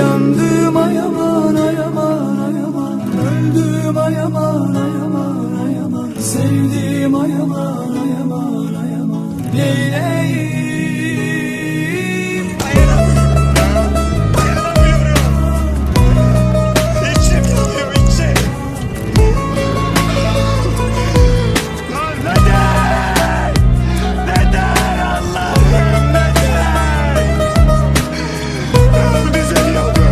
Yandım ayaman ayaman ayaman Öldüm ayaman ayaman ayaman Sevdim ayaman ayaman ayaman Neyleyim Dayanamıyorum. İçim yanıyor içim. Lan neden? Neden Allah'ım neden? Düzeliyordu.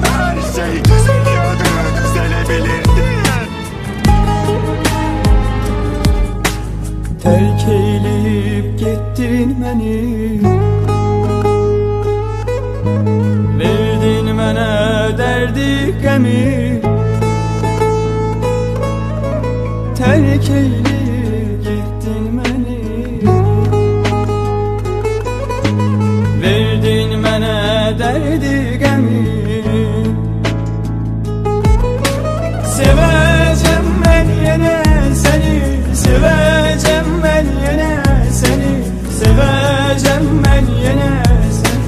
Her şey düzeliyordu. Düzelebilirdi. Terk eyleyip gittin beni Verdin mənə derdi gemi Terk eyleyip gittin beni Verdin mənə derdi gemi Seveceğim ben yine seni Seveceğim ben yine seni Seveceğim ben yine seni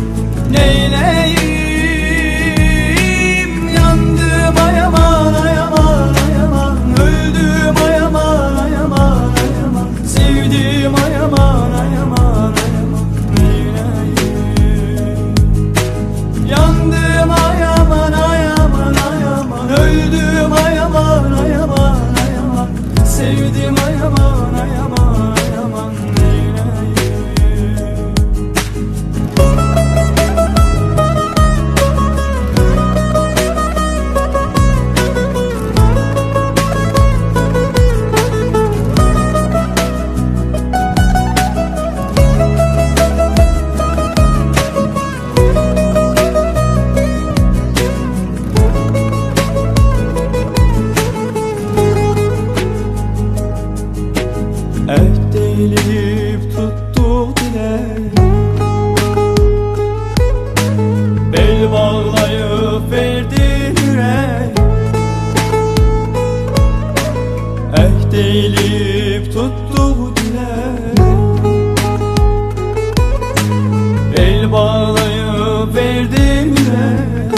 Neyleyim Yandım ayaman ayaman ayaman Öldüm ayaman ayaman ayaman Sevdim ayaman ayaman ayaman Neyleyim Yandım ayaman ayaman ayaman Öldüm ayaman ayaman ayaman Sevdim ayaman ayaman ayaman Neyleyim Ehd eyleyip tuttuk dile Bel bağlayıp verdi yürek Ehd eyleyip tuttuk dile Bel bağlayıp verdi yürek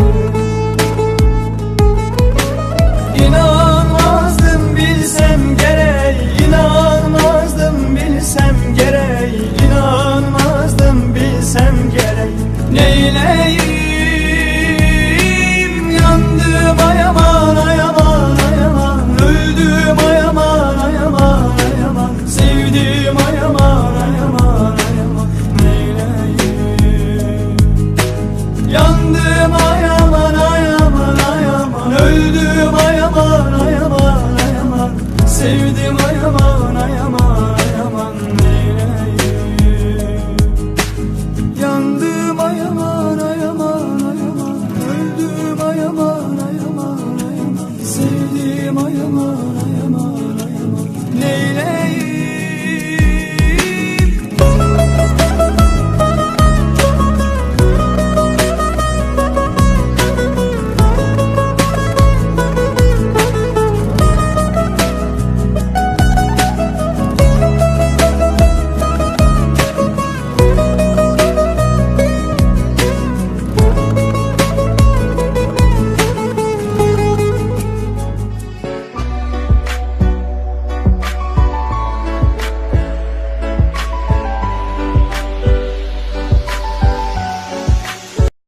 İnanmazdım bilsem gerek İnanmazdım bilsem gerek İnanmazdım bilsem gerek Neyleyim Yandım ayaman ayaman ayaman Öldüm ayaman ayaman ayaman Sevdim ayaman ayaman ayaman Neyleyim Yandım ayaman ayaman ayaman Öldüm ayaman ayaman ayaman Sevdim ayaman.